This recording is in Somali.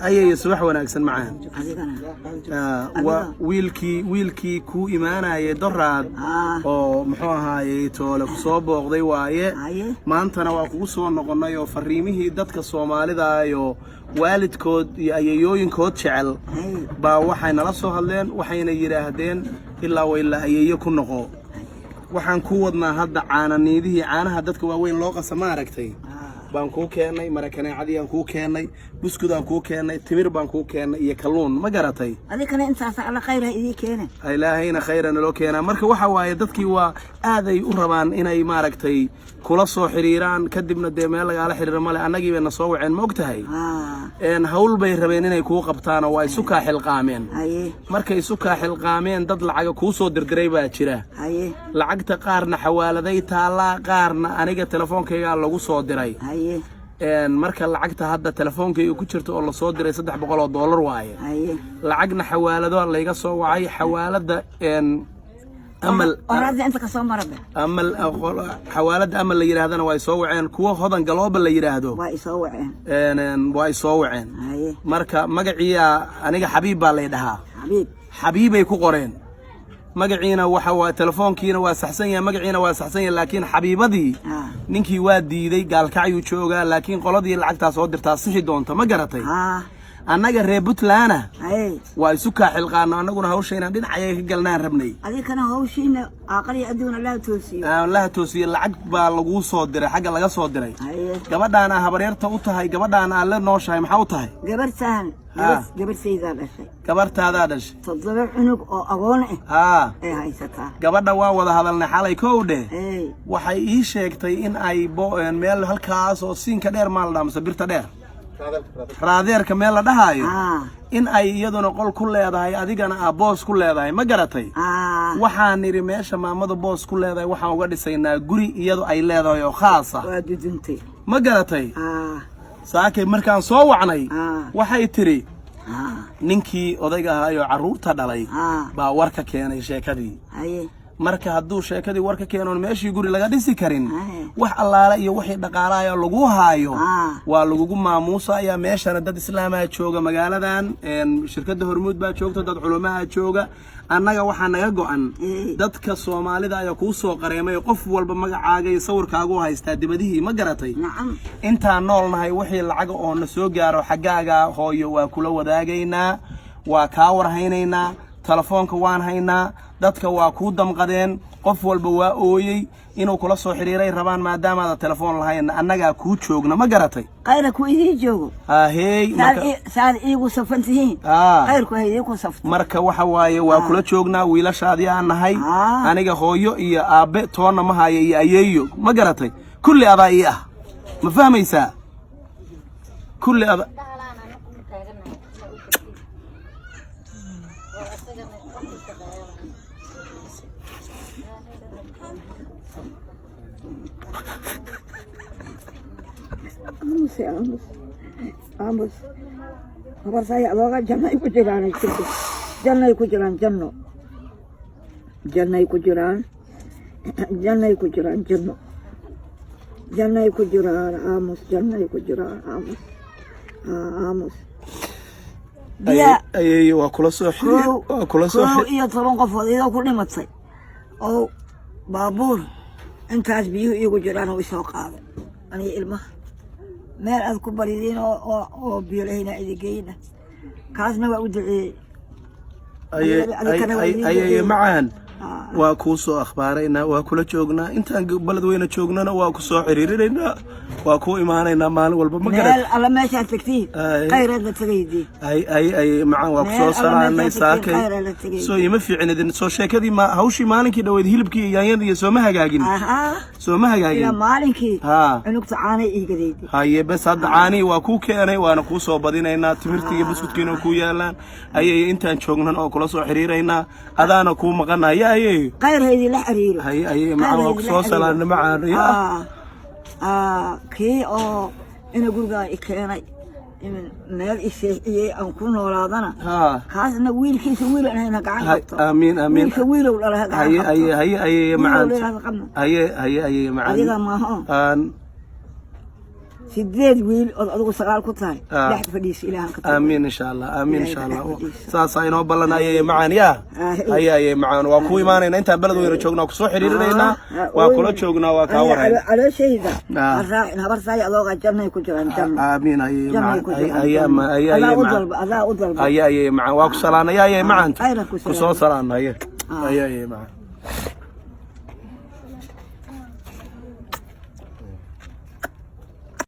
Ayay, subax wanaagsan, macaan. Adigana. Waa wiilkii kuu imaanayay doraad oo muxuu ahaayey toole ku soo booqday waaye. Maantana waa kugu soo noqonnay oo fariimihii dadka Soomaalida iyo waalidkood iyo ayeeyooyinkood jecel baa waxay nala soo hadleen, waxayna yidhaahdeen ilaa wailaa ayeeyo ku noqo. Waxaan ku wadnaa hadda caananiidihii, caanaha dadka waaweyn loo qasa, ma aragtay, baan kuu keennay, marakaneecadii aan kuu keennay, buskudaan kuu keennay, timir baan kuu keennay iyo kalluun, ma garatay? Adigana intaas Alla khayr ha idii keene. Ilaahayna khayra naloo keenaa. Marka waxa waaye, dadkii waa aaday u rabaan inay maaragtay kula soo xiriiraan, kadibna dee meel lagaala xiriiro male. Annagii bay na soo waceen, ma og tahay? Hawl bay rabeen inay kuu qabtaan oo waa isu kaa xilqaameen. Markay isu kaa xilqaameen, dad lacaga kuu soo dirdiray baa jira. Lacagta qaarna xawaaladay taallaa, qaarna aniga telefoonkaygaa lagu soo diray. Marka lacagta hadda telefoonkayga ku jirta oo lasoo diray $300 waaye. Lacagna xawaalado layga soo wacay, xawaalada Amal. Oraadda inta kasoo marabe. Amal, xawaalada Amal la yidhaahdana waa ay soo waceen, kuwa Hodan Galooba la yidhaahdo. Waa isoo waceen. Waa ay soo waceen. Marka magaciiyaa aniga Xabiib baa lay dhahaa. Xabiib. Xabiibay ku qoreen magaciina, waxa waa telefoonkiina waa saxsan yahay, magaciina waa saxsan yahay, laakiin Xabiibadii ninkii waa diiday, Gaalkacyuu joogaa, laakiin qoladii lacagtaa soo dirtaa sixi doonta, ma garatay? Annaga reer Puntlandna waa isu kaa xilqaano, annaguna hawsha inaan dhinacaya ka galnaan rabnay. Adigana hawshiina aaqaliyo adduun Allaha toosiyo. Allaha toosiye. Lacag baa laguu soo diray, xagga laga soo diray. Gabadhaan aa habaryarta u tahay, gabadhaan aa la nooshahay, maxaa u tahay? Gabartaan gabartaydaa dhashay. Gabartaadaa dhashay. 7 cunug oo agoon ah ay haysataa. Gabadha waa wada hadalnay xalay, kow dheh. Waxay ii sheegtay in ay meel halkaas oo siinka dheer maa la dhaha mise birta dheer, raadeerka meel la dhahaayo, in ay iyaduna qol ku leedahay, adigana aa boos ku leedahay, ma garatay? Waxaan nidhi meesha maamada boos ku leedahay waxaan uga dhisaynaa guri iyadu ay leedahay oo khaasa. Waa duduntay. Ma garatay? Saakay markaan soo wacnay, waxay tidhi ninkii odayga ahaayoo carruurta dhalay baa war ka keenay sheekadii. Marka hadduu sheekadii war ka keenoon meeshii guri laga dhisi karin, wax allaale iyo wixii dhaqaalahayo lagu haayo waa lagugu maamuusaya. Meeshana dad islaamaa jooga magaaladan, shirkadda Hormuud baa joogta, dad culumaha jooga. Annaga waxaa naga go'an dadka Soomaalida ayaa kuu soo qareemay, qof walba magacaaga iyo sawirkaagu haystaa dibadihii, ma garatay? Nacam. Intaan nool nahay, wixii lacaga oo na soo gaaro xaggaaga, hooyo, waa kula wadaagaynaa, waa kaa warhaynaynaa, telefoonka waan haynaa. Dadka waa kuu damqadeen, qof walba waa ooyey, inuu kula soo xiriiray rabaan. Maadaamaada telefoon lahayn, annagaa kuu joogna, ma garatay? Khayra ku idiin joogo. Ahey. Saad iigu safan tihiin, khayrku ha idiinku safto. Marka waxa waaye, waa kula joognaa, wiilashaadii aan nahay. Aniga hooyo iyo aabbe toonna ma haya iyo ayeeyo, ma garatay? Kulli adaa ii ah, ma fahmaysaa? Kulli ada. Dhahalaan anagu ma taaganahay ma u tagin oo asagana wax u shaqeeya. Aamus, aamus, aamus. Habarsaay adooga jannay ku jiraan, jannay ku jiraan, janno, jannay ku jiraan, jannay ku jiraan, janno, jannay ku jiraan. Aamus, jannay ku jiraan. Aamus, aamus. Biyaa. Ayeeyo, waa kula soo xiriir, waa kula soo 11 qofood iyadoo ku dhimatay oo baabuur intaas biyuhu iigu jiraan oo isoo qaaday aniga ilmaha, meel aad ku baridiin oo biyo lahayna idin geyna, kaasna waa u duceeyey. Adikana waa idiin Ayeeye duceeyey. Macaan, waa kuu soo akhbaaraynaa, waa kula joognaa. Intaan beledweyne joognana waa ku soo xiriirinaynaa, waa kuu imaanaynaa maalin walba, ma meel garat? Alla meeshaad tagtiin khayraad la tagaydii. Ay ay ay, macaan, waa ku Meel soo alla salaanay meeshaad tagtiin, saakay. khayr la tagay. Soo ima fiicin idin soo sheekadii, ma hawshii maalinkii dhaweyd hilibkii iyo yaanyadii iyo sooma hagaagin? Ahaa. Sooma hagaagin? Ilaa maalinkii cunugta caanay iigadaydi. Haye, bes, hadda caanihii waa kuu keenay, waana kuu soo badinaynaa, timirtii iyo buskudkiina kuu yaalaan. Ayay, intaan joognan oo kula soo xiriiraynaa, adaana kuu maqanaya, ayay. Khayr ha idinla xiriiro. Haye, ayay, macaan, waa ku soo salaanay, macaan ya. Kii oo ina gurigaa i keenay meel i seexiyey aan ku noolaadana, kaasna wiilkiisa wiil aan hayna gacan qabto. Aamiin, aamiin. Wiilka wiilow dhalay ha gacan Haye. qabto. Haye, haye, ayay, Wiilow macaan. dhalay ha qabno. Haye, haye, ayay, macaan. Adiga maaho. Aan. Sideed wiil ood adigu sagaal ku tahay Ah. dhex fadhiisa, Ilaahan ka tuuga. Aamiin, insha Allah. Aamiin, insha Ilaahay Allah. dhex fadhiiso. Saasaa inoo ballan, ayay macaan yaa. Ah. Ayay macaan, waa ku imaanayna intaan beled weyna joognaa, kusoo xiriirinaynaa. Ah, Waa kula joognaa, waa kaa Aniga warhayn. Calooshayda Ah. ha raacin, habartaay adoogaa jannay ku jiraan, janno. Aamiin, ayay Jannay macaan. ku jiraan, Ay janno. ay. Adaa Ayay u macaan. dalba, adaa u dalba. Ayay macaan, waa ku salaanay, ayay macaan. Ayna ku Kusoo salaamay. salaanay, ayay macaan.